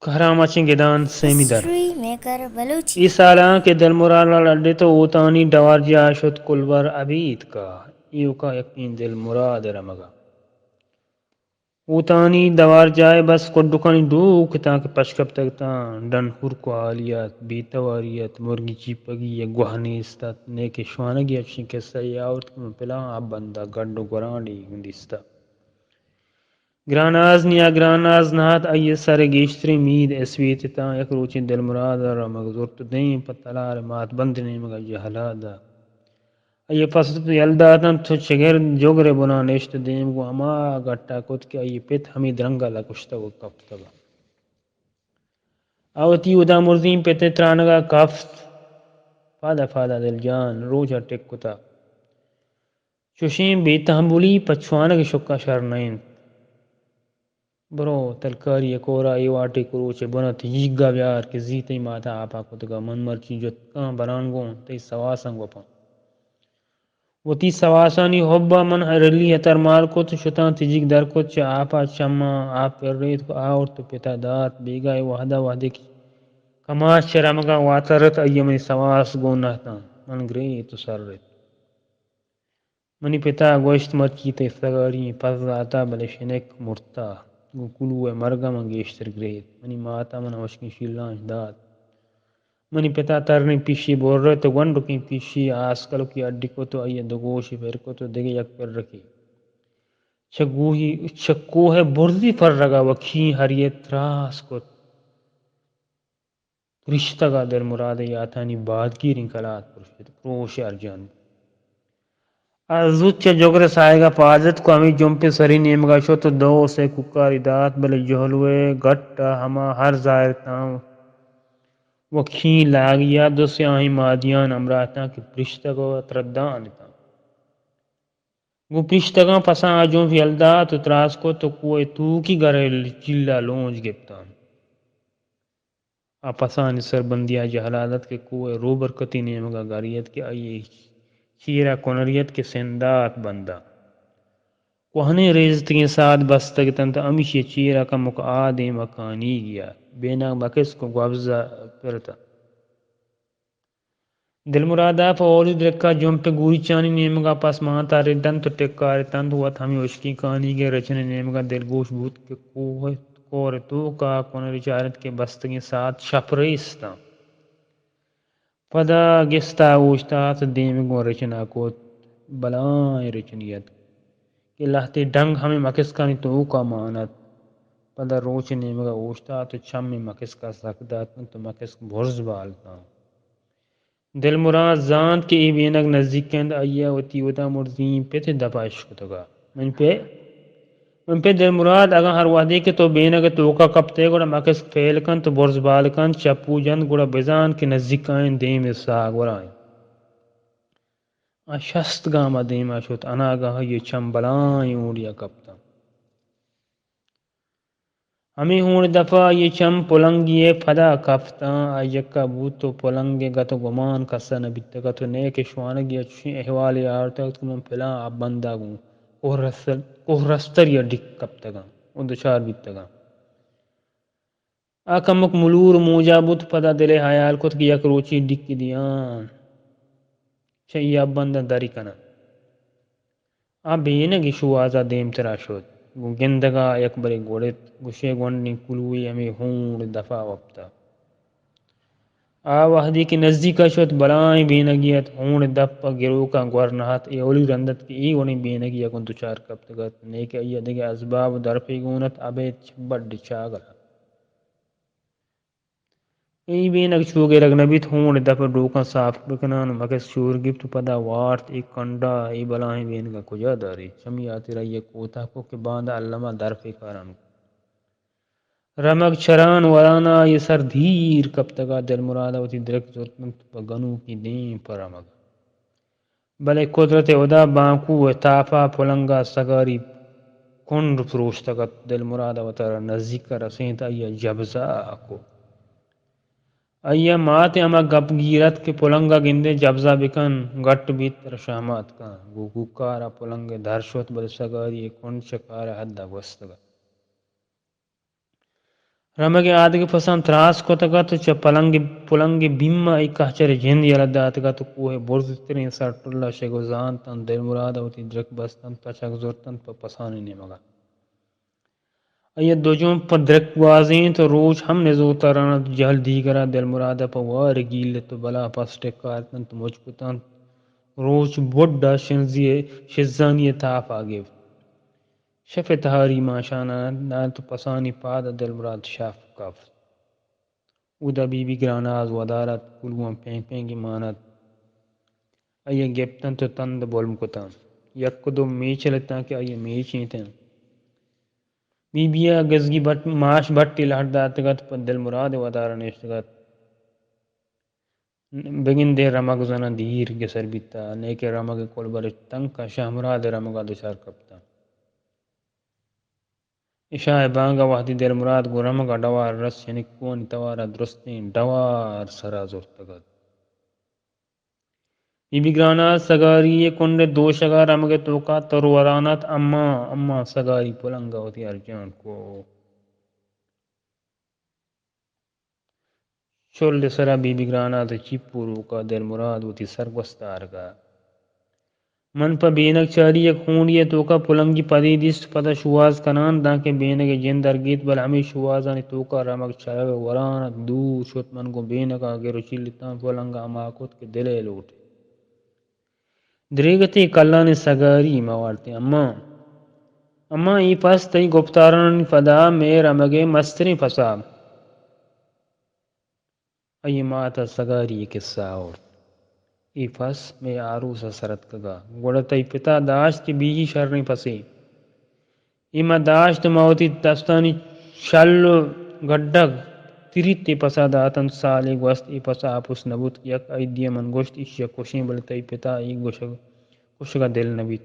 کہرام ءَ چہ گدان سیمی در۔ History maker Balochi. اے سالاں کہ دلمراد ءَ لڈت ءُ اوتانی ڈوار جاہ ءَ شت کلبر ابیتک ءَ ایوک ءَ یکیں دلمراد ءِ رمگ ءَ۔ اوتانی دوار جاہ ءِ بس کڈکانی ڈوک اتاں کہ پش کپتگ اتاں، ڈن ہورک ءُ ہالی ات، بے تواری ات، مرگی چیپگی ءِ گوہ نیست ات، نئیکہ شوانگے ءَ چشیں کسہ یے آورت کہ من پلاں آ بند ءَ گڈ ءُ گورانڈے گوں دیستہ۔ گراناز نیا گراناز نہ ات، آئی ءِ سر ءِ گیشتریں مید اسپیت اتاں۔ یک روچے دلمراد ءَ رمگ زرت ءُ دیم پہ تلار ءِ مات بند ءِ نیمگ ءَ جہلا دات۔ آئی ءَ پسو یل دات انت، تو چگر جگر ءِ بنا نشت ءُ دیم گوں ہما گٹ ءَ کت کہ آئی ءِ پت ہمے درنگ ءَ لگوشتگ ءُ کپتگ ات۔ آ وتی ہدا مرزیں پت ءِ ترانگ ءَ کپت، پادا پادا دلجان روچ ءَ ٹک کتگ۔ چوشیں بے تحملی پہ چوانگ ءِ شکا شر نہ انت۔ برو تلکاری ءِ کور ءَ اے واٹے کروچ ءِ بن ءَ تجیگ ءَ بیار کہ زی تئی مات ءَ آپ ءَ کتگ ءَ من مرچی جتکاں بران گوں تئی سواساں گوپاں۔ وتی سواسانی حب ءَ من رلی ءَ ترمال کت، شتاں تجیگ در کت، چہ آپ ءَ چماں آپ پریت ءُ آورت ءُ پت ءَ دات۔ بیگاہ ءِ وہد ءَ وہدے کہ کماش چہ رمگ ءَ واتر ات، آئی ءَ منی سواس گون نہ اتاں۔ من گریت ءُ سر ریت۔ منی پت ءَ گوشت، مرچی تئی سگاری ئیں پس داتہ، بلے شنک مرتہ۔ گوں کلوہ ءِ مرگ ءَ من گیشتر گریت۔ منی مات ءَ من ءَ ہشکیں شیلانش دات۔ منی پت ءَ تریں پیشے برت ءُ گونڈکیں پیشے آسکلکی اڈی کت ءُ آئی ءَ دو گوشے پر کت ءُ دگہ یک پرکے چہ گوہی، چہ کوہ ءِ برزی پرگ ءَ وکیں ہری ءَ تراس کت۔ پرشتگ ءَ دلمراد ءِ یاتانی بادگیریں کلات پرشت، پروش ارجان بوت۔ آ زوت چہ جگر ءِ ساہگ ءَ پاد اتک ءُ ہمے جمپ ءِ سری نیمگ ءَ شت ءُ دو سے کوکاری دات، بلے جہلو ءِ گٹ ءَ ہما ہر زاہر اتاں وکیں لاگی ءَ دو سیاہیں مادیان ہمراہ اتاں کہ پرشتگ ءُ تردان اتاں۔ گوں پرشتگاں پساں آ جنف یل دات ءُ تراس کت ءُ کوہ ءِ توکی گر ءِ چیل ءَ لونج گپتاں۔ آ پسانی سربندی ءَ جہلاد ات کہ کوہ ءِ روبرکتی نیمگ ءَ گری ات کہ آئی ءِ چیر ءَ کنری ات کہ سندات بند ءَ کوہنیں ریزتگیں ساد بستگ اتنت، ہمیشی ءِ چیر ءَ کمک آ دیم ءَ کانیگی ات۔ بینگ مکسک ءُ گوبز ءَ پر اتنت۔ دلمراد ءَ پہ اولی درک ءَ جمپ ءِ گوریچانی نیمگ ءَ پس مات ءَ رد انت ءُ ٹکار اتنت، وت ہمے ہشکیں کانیگ ءِ رچن ءِ نیمگ ءَ دلگوش بوت کہ کوہ ءِ کور ءِ توک ءَ کنری چارت کہ بستگیں ساد شپ ریست انت۔ پدا گستا اوشتات ءُ دیم گوں رچن ءَ کت، بلاہیں رچنے ات کہ لہتے ڈنگ ہمے مکسکانی توک ءَ مان ات۔ پدا روچ ءِ نیمگ ءَ اوشتات ءُ چم ءِ مکسک ءَ سک دات انت ءُ مکسک برز بال اتاں۔ دلمراد زانت کہ اے بینگ نزیک انت، آئی ءَ وتی ہدا مرزیں پت ءِ دپ ءَ اشکتگ ءَ، من پہ، من پہ دلمراد، اگاں ہر وہدے کہ تو بینگ ءِ توک ءَ کپت ئے، گڑا مکسک پہل کنت ءُ برز بال کنت، چپو جنت، گڑا بزان کہ نزیک ءَ انت، دیم ءِ ساہ گورا انت۔ آ شست گام ءَ دیم ءَ شت، اناگاہ آئی ءِ چم بلاہیں ہونڈے ءَ کپتاں۔ ہمے ہونڈ ءِ دپ ءَ آئی ءِ چم پلنگے ءِ پد ءَ کپتاں۔ آ یکا بوت ءُ پلنگ ءِ گت ءُ گمان کس ءَ نہ بیتگ ات ءُ نئیکہ شوانگے ءَ چشیں احوالے آورتگ ات کہ من پلاں آ بند ءَ گوں کوہ رستر، کوہ رسترے ءَ ڈیک کپتگ آں ءُ دچار بیتگ آں۔ آ کمک ملور ءُ موجا بوت، پدا دل ءَ ہیال کت کہ یک روچے ڈیکے دیاں چہ اے آب بند ءَ دری کناں۔ آ بینگ ءِ شوہاز ءَ دیمتر ءَ شت۔ گوں گندگ ءَ یکبرے گڑت، گوشئے گونڈیں کلوہے ہمے ہونڈ ءِ دپ ءَ وپتہ۔ آ وہدے کہ نزیک ءَ شت، بلاہیں بینگے ات، ہونڈ ءِ دپ ءَ گروکاں گور نہ ات۔ اے اولی رند ات کہ اے وڑیں بینگے ءَ گوں دچار کپتگ ات، نئیکہ آئی ءَ دگہ ازباب ءُ درپے گون ات، ابید چہ بڈ ءِ چاگرد۔ اے بینگ چو گرگ نہ بیت، ہونڈ ءِ دپ ءَ ڈوکاں ساپ بکنان ءُ مکس شور گپت ءُ پدا وارت، اے کنڈا، اے بلاہیں بینگ ءَ کجا داریت؟ چمی ہاترا آئی ءَ کوتاہ کت کہ باندا الما درپے کاران کت۔ رمگ چران وران ءَ آئی ءِ سر دیر کپتگ ءَ، دلمراد ءَ وتی درک زرت انت پہ گنوکی دیم پہ رمگ۔ بلے قدرت ہدا بانکو ءِ تاپ ءَ پلنگ ءَ سگاری کنڈ پروشتگ ات۔ دلمراد ءَ وتارا نزیک ءَ رسینت، آئی ءَ جبزہ کت۔ آئی ءَ مات ءِ ہما گپ گیر ات کہ پلنگ ءَ گندے جبزہ بکن، گٹ بیت ترا شہمات کن۔ گوں کوکار ءَ پلنگ ءِ در شت، بلے سگاری ءِ کنڈ چہ کار ءِ حد ءَ گوستگ ات۔ رمگ ءِ آدگہ پساں تراس کتگ ات ءُ چہ پلنگ، پلنگ ءِ بیم ءَ اے کہچر ءِ جند یلہ داتگ ات ءُ کوہ ءِ برزتریں سرٹل ءَ شگ ءُ زانت انت۔ دلمراد ءَ وتی درک بست انت، پچگ زرت انت پہ پسانی نیمگ ءَ۔ آئی ءَ دو جمپ پہ درک گوازینت ءُ روچ ہم نزورتر انت۔ جہل دیگر ءَ دلمراد ءَ پہ وار گیلت ءُ بلا پس ٹکارت انت، مچ کت انت۔ روچ بڈ ءَ شنزی ءِ، شزانی ءِ تاپ ءَ گپت۔ شپ ءِ تہاری ماشان ءَ نہ انت ءُ پسانی پاد ءَ دلمراد شپ کپت۔ اودا بی بی گراناز ودار ات، کلواں پینگ پینگ مان ات۔ آئی ءَ گپت انت ءُ تند بلم کت انت۔ یک ءُ دو میچل اتاں کہ آئی ءَ میچینت انت۔ بی بی ءَ گزگی بٹ، ماش بٹے لہڑ داتگ ات، پہ دلمراد ءِ ودار ءَ نشتگ ات۔ بگندے رمگ زن ءَ دیر گسر بیتہ، نئیکہ رمگ ءِ کلبر تنک ءَ شہمراد ءِ رمگ ءَ دچار کپتہ۔ عشاء ءِ بانگ ءَ وہدے دلمراد گوں رمگ ءَ ڈوار رست، شنکوانی توار ءَ درستیں ڈوار سرا زرتگ ات۔ بی بی گراناز سگاری ءِ کنڈ ءِ دوشگ ءَ رمگ ءِ توک ءَ تروران ات، اماں، اماں۔ سگاری پلنگ ءَ وتی ارجان کو۔ چل ءِ سرا بی بی گراناز ءِ چیپ پوروک ءَ دلمراد وتی سرگوست آرگ ءَ۔ من پہ بینگ چاری، یک ہونڈی ءِ توک ءَ پلنگی پدی دیست، پدا شوہاز کنان، دانکہ بینگ ءِ جند ارگیت، بلے ہمے شوہازانی توک ءَ رمگ چرگ ءِ وران ات۔ دور شت، من گوں بینگ ءَ گر ءُ چیلتاں، پلنگ ءَ ہما کت کہ دل ءِ لوٹ۔ دریگتیں کلانیں سگاری ما وارتیں۔ اماں، اماں، اے پس تئی گپتارانی پدا مئے رمگ ءِ مستریں پسا۔ آئی ءِ مات ءَ سگاری ءِ کسہ آورت۔ اے پس مئے آروس ءَ سر اتکگ ءَ۔ گڑا تئی پت ءَ داشت کہ بیہی شریں پسے۔ اے ما داشت ءُ ما وتی دستانی شل ءُ گڈگ تریت، اے پس ءَ دات انت۔ سالے گوست، اے پس ءَ اپس نہ بوت۔ یک ائیدی ءَ من گوشت، ایشی ءَ کشیں، بلے تئی پت ءَ اے گوشگ، کشگ ءَ دل نہ بیت۔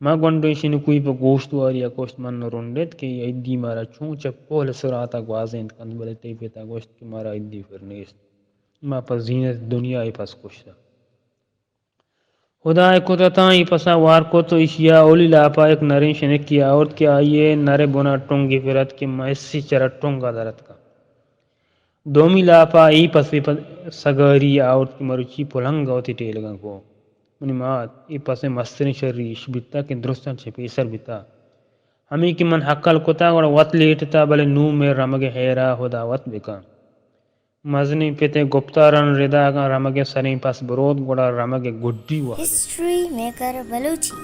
ما گونڈیں شنکوئی پہ گوشتواری ءَ کشت، من نہ رنڈت کہ اے ائیدی مارا چون چہ پہل ءِ سرات ءَ گوازینت کنت، بلے تئی پت ءَ گوشت کہ مارا ائیدی پر نیست۔ ما پہ زینت دنیا ءَ اے پس کشتہ۔ ہدا ءِ قدرتاں اے پس ءَ وار کت ءُ ایشی ءَ اولی لاپ ءَ یک نریں شنکے آورت کہ آئی ءِ نر ءِ بن ءَ ٹنگے پر ات کہ مئے سچر ءَ ٹنگ ءَ در اتکاں۔ دومی لاپ ءَ اے پس ءِ پہ سگاری آورت کہ مروچی پلنگ ءَ وتی ٹیلگاں کو۔ منی مات، اے پس ءِ مستریں شری ایش بیتہ کہ درستاں چہ پیسر بیتہ۔ ہمے کہ من ہکل کتہ گڑا وت لیٹتہ، بلے نوں مئے رمگ ءِ ہیر ءَ ہدا وت بکن۔ مزنیں پت ءِ گپتارانی ردا اگاں رمگ ءِ سریں پس بروت، گڑا رمگ ءِ گڈی وہد انت۔ History maker Balochi.